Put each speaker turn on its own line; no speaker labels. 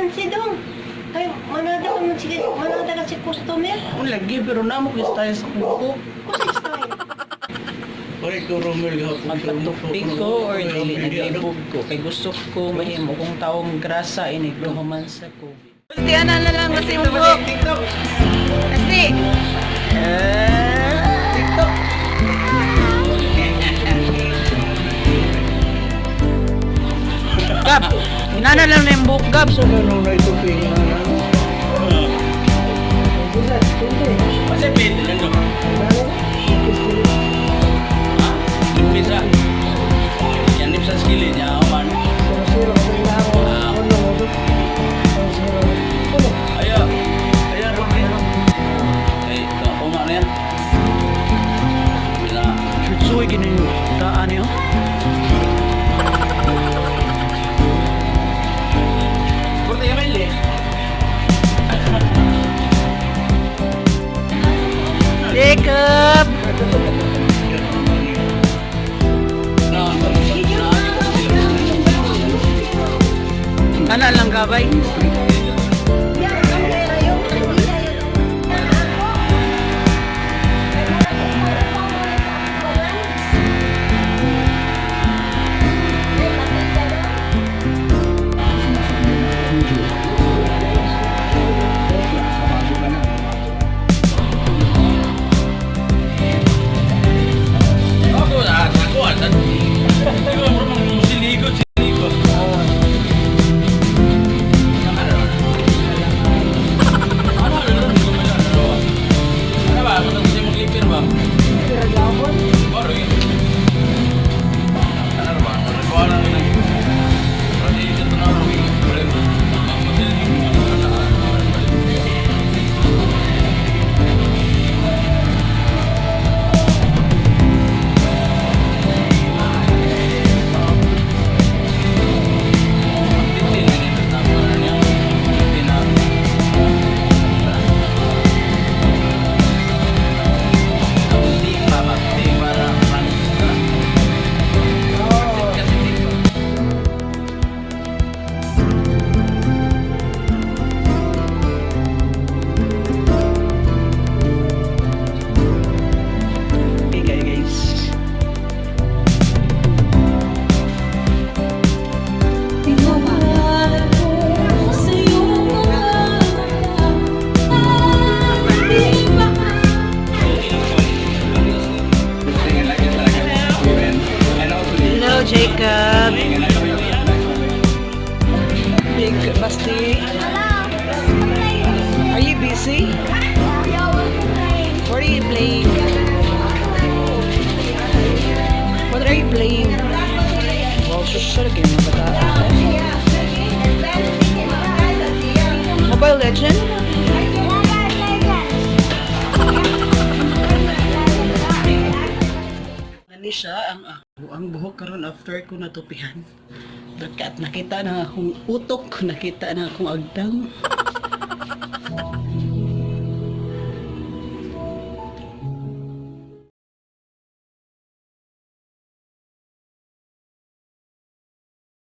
Kalamansi dong. Kay manada ka man sige, manada ka si customer.
Ang lagi pero namo ko style sa kuko.
Kusa style.
Magpatupig ko or dili naglibog ko kay gusto ko mahimo kong taong grasa inig human sa COVID.
Di ana na lang kasi mo buhok. Kasi.
TikTok.
Gab, inana lang na yung buhok, Gab.
So ganun na ito ping na.
Kasi pwede lang, no? Ha? Limpisa. Yan, sa skillet niya, ako man. Ah. Ayo. Ayo, Robin. Eh, ito, kuma na yan. Bila.
Shutsuy gini taan niyo.
Purta yung mail, eh.
Jacob!
No,
Ana lang gabay.
Ako, ah, ako, ah, Ikaw, bro, mang siligo, siligo. Ano? Ano, ano, ano, ano, ano, ano ba? Ano gusto mong lipin ba? Baro, eh. Ano ba? Ano ba? Ano ba? Ano ba? Ano ba?
Hey guys.
Hello, Jacob.
Big Basti. Are you busy? What are you playing? What are you playing? Wow, social game na bata. Mobile Legend? Ani siya ang ako ang buhok karon after ko natupihan. Dakat nakita na akong utok, nakita na akong agtang.